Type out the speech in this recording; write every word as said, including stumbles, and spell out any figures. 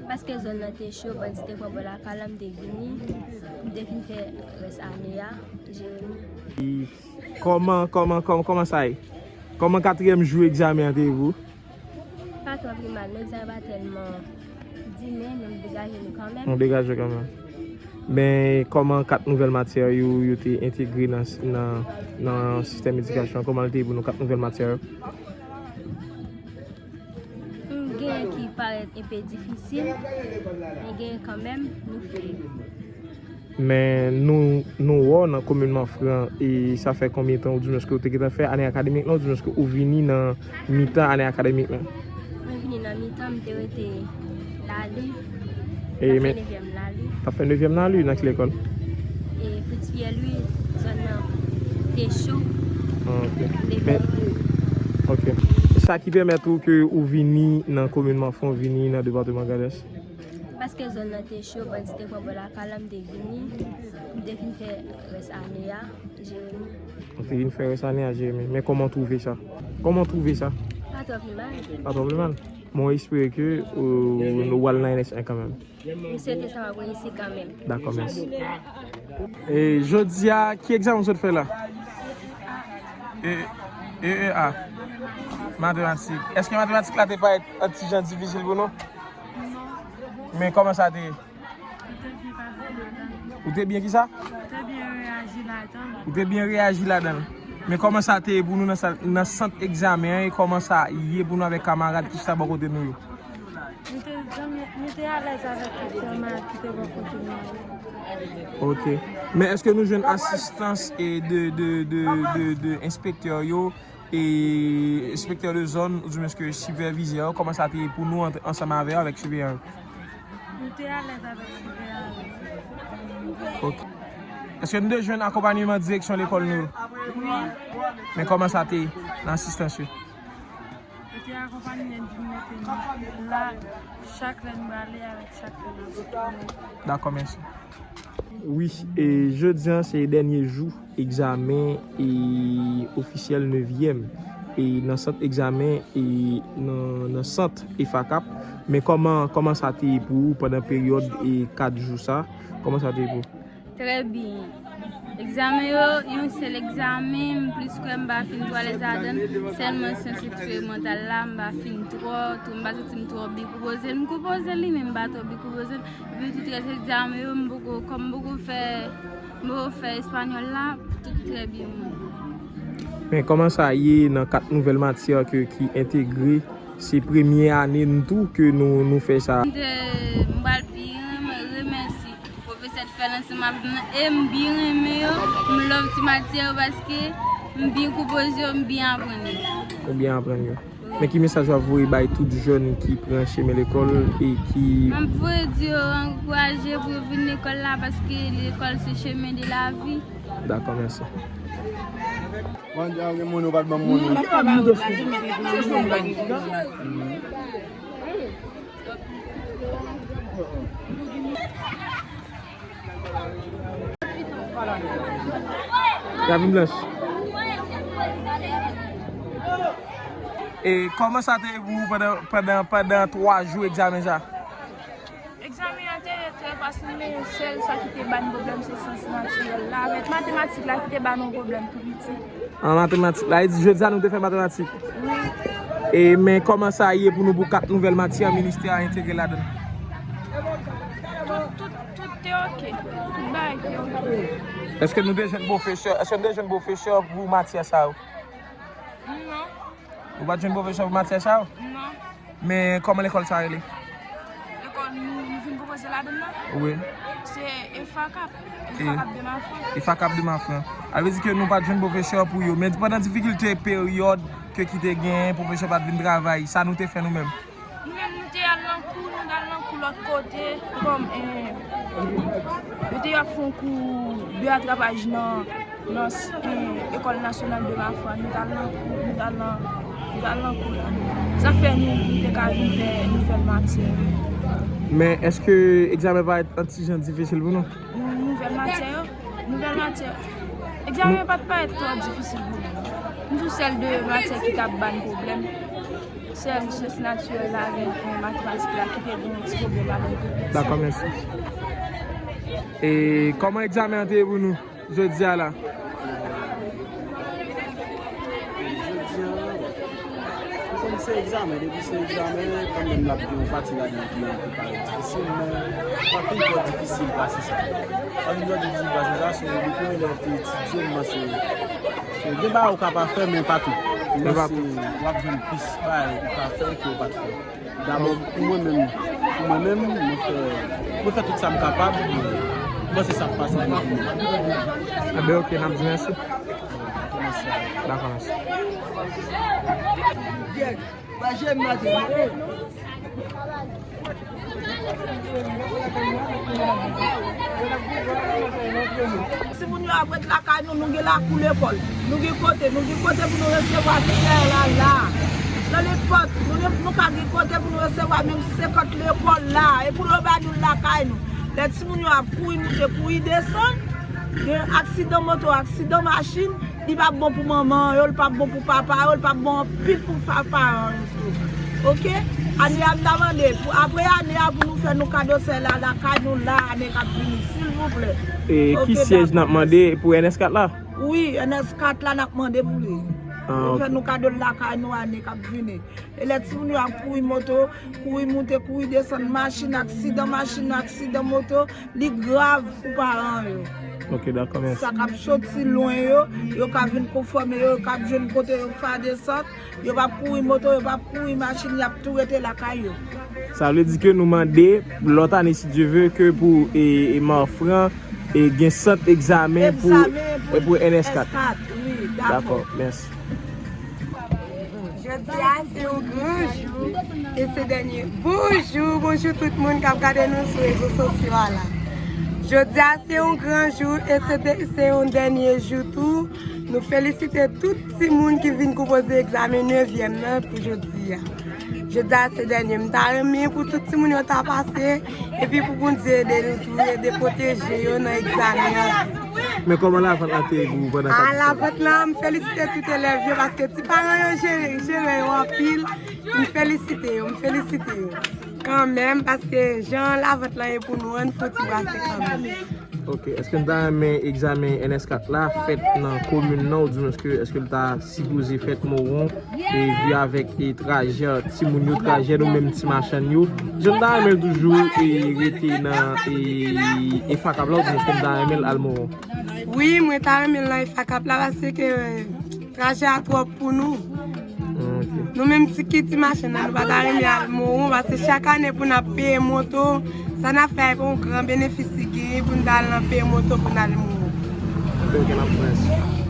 Paske zòn nan te cho, bandi te pran bò lakay la, m te vini, m te vin fè rès ane a, Jeremi. Kòman, kòman, kòman, kòman sa ye? Kòman katriyèm jou egzamen an te ye pou ou? Pa twò pi mal, non, egzamen pa tèlman di, men nou degaje nou kanmenm. Nou degaje kanmenm. Men kòman kat nouvèl matyè yo, yo te entegre nan, nan, nan sistèm edikasyon? Kòman l te ye pou nou, kat nouvèl matyè yo? M gen ki parèt enpe difisil, men gen kanmenm, nou fè. Men nou, nou wè w nan komin Manfran, e sa fè konbyen tan, oudimwens ke w te gentan fè ane akademik lan, oudimwens ke ou vini nan mitan ane akademik lan? Mwen vini nan mitan, m te rete Lali. E, m ap fè men, nevyèm Lali. T ap fè nevyèm Lali nan ki lekòl? E, Fritz Pierre Louis, zòn nan te cho. Ah, ok. M te vini. Men, ok. Sa ki pèmèt ou ke ou vini nan komin Manfran, ou vini nan depatman Gwadès? Paske zòn nan te cho, bandi te pran bò lakay la, m te vini, m te vin fè rès ane a, Jeremi. Ou te vin fè rès ane a, Jeremi. Men kòman w twouve sa? Kòman w twouve sa? Pa twò pi mal. Pa twò pi mal. Mwen espere ke, euh, nou w al nan N S en kanmenm. M swete sa va reyisi kanmenm. Dakò, mèsi. E jodi a, ki egzamen w sot fè la? E, E E A. Matematik. Èske matematik la te parèt yon ti jan difisil pou nou? Non. Men kòman sa te ye? Ou te byen pase ladan l. Ou te byen kisa? Ou te byen reyaji ladan l. Ou te byen reyaji ladan l. Men kòman sa te ye pou nou nan sal, nan sant egzamen an, e kòman sa ye pou nou avèk kamarad ki chita bò kote nou yo? Nou te, nou te alèz avèk tout kamarad ki te bò kote nou yo. Ok. Men èske nou jwenn asistans e de, de, de, de, de enspektè yo? E enspektè de zòn, oudimwens ke sipèvizè yo, kòman sa te ye pou nou ant-, ansanm avè yo, avèk sipèvizè yo? Nou te alèz avèk sipèvizè yo. Ok. Èske nou te jwenn akonpanyeman direksyon lekòl nou yo? Wi. Men kòman sa te ye nan asistans yo? Yo te akonpanye n vin mete nou la, chak lè n prale avèk chak lè n ap retounen. Dakò, mèsi. Wi, e jodi a se dènye jou egzamen e ofisyèl nevyèm e nan sant egzamen e nan, nan sant EFACAP. Men kòman, kòman sa te ye pou ou pandan peryòd e kat jou sa? Kòman sa te ye pou ou? Trè byen. Egzamen yo, yon sèl egzamen, m plis kwè m pa fin twò alèz ladan l. Sèlman syans eksperimantal la, m pa fin twò, twò, m pa santi m twò byen konpoze l. M konpoze li, men m pa twò byen konpoze l. Epi tout rès egzamen yo, m poko, kòm m poko fè, m poko fè espanyòl la, tout trè byen mwen. Men kòman sa ye nan kat nouvèl matyè ke, ki entegre, se premye ane n tou ke nou, nou fè sa? M te, m pral byen renmen, remèsye pwofesè t fè l ansanm avè m nan, e m byen renmen yo, m love ti matyè yo paske m byen konpoze yo, m byen aprann yo. Ou byen aprann yo. Men ki mesaj w ap voye bay tout jèn ki pran chemen lekòl e ki... M ap voye di yo ankouraje pou yo vin lekòl la paske lekòl se chemen de lavi. Dakò, mèsi. Mande a gen moun ou pa t ban m moun. Non, ou pa t ban m moun. Gavin Blanch. E kòman sa te ye pou ou pandan, pandan, pandan twa jou egzamen sa? Egzamen an te trè fasil, men sèl sa ki te ban pwoblèm se syans natirèl la avèk matematik la ki te ban nou pwoblèm tou piti. An matematik la, e di jodi a nou te fè matematik? Wi. E men kòman sa ye pou nou pou kat nouvèl matyè ministè a entegre ladan l? Tout, tout, tout te oke. Tout bagay te oke. Èske nou te jwenn pwofesè, èske nou te jwenn pwofesè pou matyè sa yo? Non. Ou pa t jwenn pwofesè pou matyè sa yo? Non. Men kòman lekòl sa rele? Lekòl nou, nou vin konpoze ladan l nan? Wi. Se EFACAP. E, EFACAP de Mafran. EFACAP de Mafran. A vle di ke nou pa t jwenn pwofesè pou yo. Men pandan difikilte peryòd ke ki te genyen, pwofesè pa t vin travay. Sa nou te fè nou menm? Nou menm, nou te al nan kou, nou t al nan kou lòt kote. Kòm, eh, yo te ap fè yon kou de atrapaj nan nan, eh, École Nationale de Mafran, nou t al nan kou, nou t al nan, nou t al nan kou la. Sa fè nou, nou te ka vin fè nouvèl matyè yo. Men èske egzamen pa t yon ti jan difisil pou nou? Nou, nouvèl matyè yo, nouvèl matyè. Egzamen yo pa t parèt twò difisil pou nou. Nou sou sèl de matyè ki t ap ban pwoblèm. Sè m, syans natirèl la avèk, eh, matematik la ki te gen yon ti pwoblèm avèk. Dakò, mèsi. E kòman egzamen an te ye pou nou jodi a la? Jodi a, bon, nou konn se egzamen, depi se egzamen, kanmenm l ap gen yon pati ladan ki anpe parèt difisil, men pa fin twò difisil pase sa. Pa fin twò difisil pase sa, se depi mwen te etidye, m panse, se gen bagay ou ka pa fè, men pa tout. Ou panse w ap jwenn plis bagay ou ka fè ke w pa t fè. Dabò, pou mwen menm, pou mwen menm, mwen fè, mwen fè tout sa m kapab, mwen se sa k pase pou mwen. Enben, ok, n ap di mèsi. Dakò, mèsi. Timoun yo ap ret lakay nou, nou gen lakou lekòl, nou gen kote, nou gen kote pou nou resevwa klè la la. Nan nenpòt, nou, gen- nou ka gen kote pou nou resevwa menm senkant lekòl la, e pou yo ba nou l lakay nou. Lè timoun yo ap kouri moute, kouri desann, gen aksidan moto, aksidan machin, li p ap bon pou manman yo, li p ap bon pou papa yo, li p ap bon anpil pou fa- paran yo tou. Oke? Ane a m ta mande, pou, apre ane a pou nou fè nou kado sè la, lakay nou la, ane k ap vini, silvouplè. E ki syèj n ap mande pou N S kat la? Wi, N S kat la n ap mande pou li. Pou fè nou kado l lakay nou ane k ap vini. E lè timoun yo ap kouri moto, kouri moute, kouri desann, machin, aksidan machin, aksidan moto, li grav pou paran yo. Ok, dakò, mèsi. Sa k ap soti lwen yo, yo ka vin konfòme yo, yo ka jwenn kote yo fè desant, yo p ap kouri moto, yo p ap kouri machin, y ap tou rete lakay yo. Sa vle di ke nou mande lòt ane, si Dye ve, ke pou, e, e, Mafran, e, gen sant egzamen pou, e, pou N S kat. N S kat, wi, dakò. Dakò, mèsi. Jodi a se yon gran jou e se dènye. Bonjou, bonjou tout moun k ap gade nou sou rezo sosyo a la. Jodi a se yon gran jou e se de- se yon dènye jou tou. Nou felisite tout timoun ki vin konpoze egzamen nevyèm nan pou jodi a. Jodi a se dènye. M ta renmen pou tout timoun yo ta pase epi pou Bondye ede nou tou, ede pwoteje yo nan egzamen an. Men kòman lavant lan te ye pou ou pandan kat jou sa? A, lavant lan, m felisite tout elèv yo paske ti paran yo jere, jere yo anpil. M felisite yo, m felisite yo. Kanmenm, paske jan lavant lan ye pou nou an, n fè yon ti brase kanmenm. Ok, èske n ta renmen egzamen N S kat la fèt nan komin nan, oudimwens ke èske l ta sipoze fèt Mawon, e vi avèk e trajè timoun yo, trajè nou menm ti machann yo? Jan n ta renmen l toujou e rete nan e, e Fakap la, oudimwens ke n ta renmen l al Mawon? Wi, mwen ta renmen l nan e Fakap la, paske trajè a twòp pou nou. Ok. Nou menm ti ki ti machann nan, nou pa ta renmen al Mawon, paske chak ane pou n ap peye moto, sa n ap fè a, e pa yon gran benefis li genyen pou n ta al nan peye moto pou n al Mawon. Ok, n ap pran.